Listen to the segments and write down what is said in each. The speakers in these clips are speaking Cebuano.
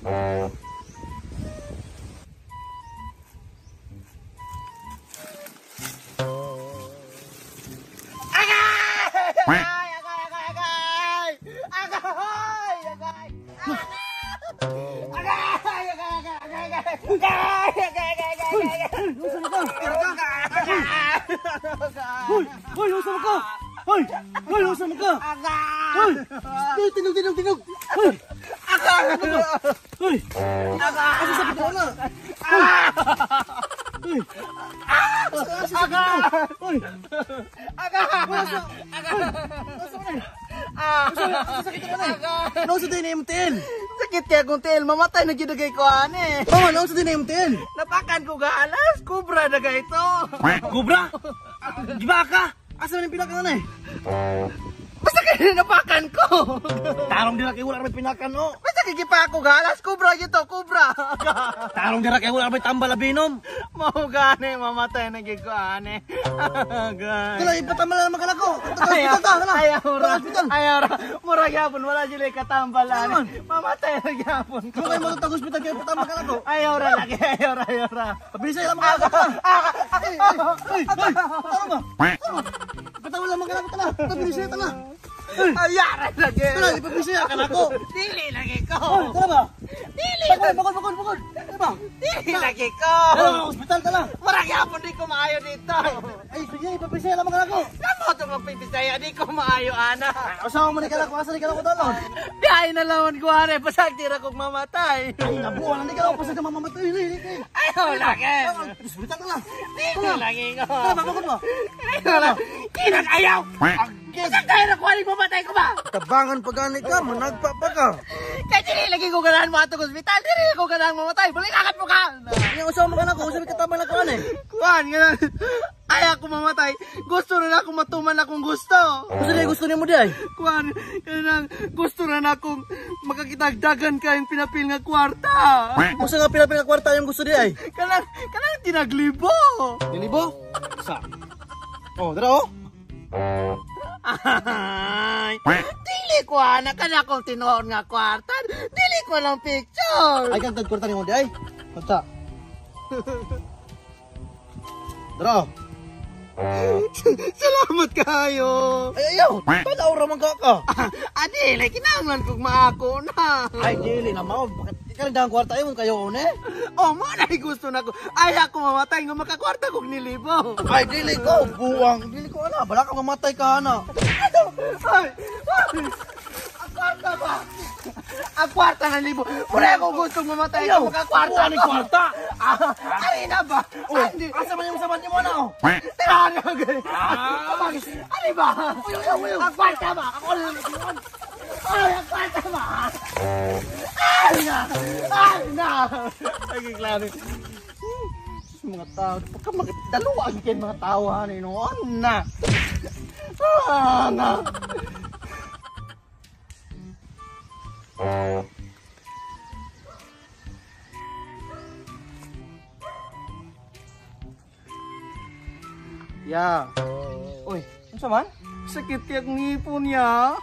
Agay! Agay! Agay! Agay! Agay! Agay! Agay! Agay! Agay! Agay! Agay! Hoy! Hoy! Usa mo ka! Hoy! Hoy! Usa mo ka! Hoy! Tinog! Tinog! Tinog! Hoy! Hoy! Asa sakit mo na? Hoy! Hoy! Asa sakit mo? Hoy! Asa! Asa mo na? Asa sakit mo na? Nausa din na MTL! Sakit kaya kong TL, mamatay na gidagay ko ane. Oh, nausa din na MTL! Napakan ko galas, kubra na ga ito. Kubra? Giba ka? Asa man yung pinakan na eh? Basta kayo napakan ko. Tarong dira kay wala may pinakan oh. Basta kigipa ako galas, kubra gito, kubra. Tarong dira kay wala may tambal abinom. Mao gani, mamatay na gid ko ane. Tala ipatambal na naman ka nako. Hospital ta, kana. Ayaw ra. Ayaw ra. Mura gyapon wala sila katambal ane. Mamatay na gyapon ko. Kung kayo matutag hospital kay ipatambal ka nako. Ayaw ra lagi, ayaw ra, ayaw ra. Pabilisan lang mga ka. Ay, ay, ay. Tama ba? Ipatambal naman ka nako tala. Pabilisan tala. Ayara lagi. Tala, ipabilisan ka nako. Dili lagi ko. Tala ba? Dili. Bakod, bakod, bakod, bakod. Tala ba? Dili lagi ko. Tala, hospital tala. Mura gyapon di ko maayo dito. Ay, sige, ipabilisan lang mga nako. Namo to magpibisaya, di ko maayo ana. Usawa mo ni ka nako, asa ni ka nako talon. Biyahe na laman ko ane, pasag tira kong mamatay. Ay, nabuwan na ni ka nako, pasag ka mamamatay. Ayaw lagi. Hospital tala. Dili lagi ko. Tala, bakod mo. Ayaw lagi. Kinag ayaw. Pasag tayo na kuha mamatay ko ba? Tabangan pagani ka, managpa pa ka. Kaya dili lagi ko ganahan mo atong ospital, dili ko ganahan mamatay. Balikan mo ka. Yung usawa mo ka nako, usawa ka na kuan eh. Kuan, ganun. Ayaw ko mamatay. Gusto na akong matuman akong gusto. Gusto na gusto niya mo di ay. Kuan, ganun. Gusto na akong makakitagdagan kayong pinapil nga kwarta. Gusto nga pinapil nga kwarta yung gusto di ay. Kanang, kanang tinaglibo. Tinaglibo? Sa. Oh, dara oh. Ay, dili ko ana kana akong tinuod nga kwarta. Dili ko lang picture. Ay kang kwarta nimo di ay. Kwarta. Dara. Salamat kayo. Ay ayaw, tanaw ra man ka ka. Adili kinahanglan kog maako na. Ay dili na mao, bakit ikaw ang kwarta imong kayo one? Oh, mo na gusto nako. Ay ako mamatay nga makakwarta kog nilibo. Ay dili ko buwang, dili ko ana, bala ka mamatay ka ana. Ay, ay, ang kwarta ba? Ang kwarta ng libo. Wala akong gustong mamatay ka makakwarta. Ano kwarta? Ari na ba? Oh, asa man yung saman mo na oh? Tira na gani. Ari ba? Ang kwarta ba? Ako lang. Ay, ang kwarta ba? Ay na! Ay na! Ay, klaro. Mga tao, pagka dalawa ang mga tao, ano yun? Na! Ah, na! Ya. Uy, unsa man? Sakit kay akong ngipon ya.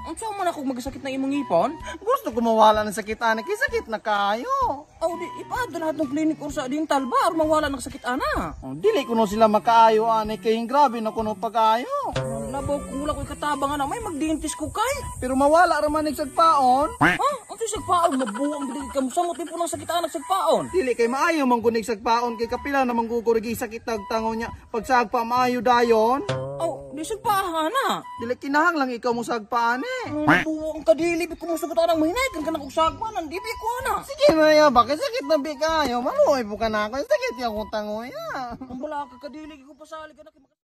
Unsa man ako magsakit ng imong ngipon? Gusto ko mawala ng sakit ana, kay sakit na kayo. Aw di ipaadto lahat ng clinic or sa dental ba or mawala ng sakit ana. Oh, dili kuno sila makaayo ani kay grabe na kuno pag-ayo. Labaw kung wala ko'y katabang ana, may magdentist ko kay. Pero mawala ra man sagpaon. Ha? Unsa sagpaon? Mabuang dili ka mosamot po ng sakit ana sagpaon. Dili kay maayo man kunig sagpaon kay kapila na manggugurigi sakit tagtango niya. Pagsagpa maayo dayon. Aw, di sagpahan na. Dili kinahanglan ikaw mo sagpaan eh. Buang kadili bi kumusugot anang mahinay kan kanang og sagpanan, di bi ko ana. Sige maya, bakit sakit na bi kayo? Maluoy po ka na ako. Sakit yung akong tango ya. Ang bala ka kadili ko pasali ka na.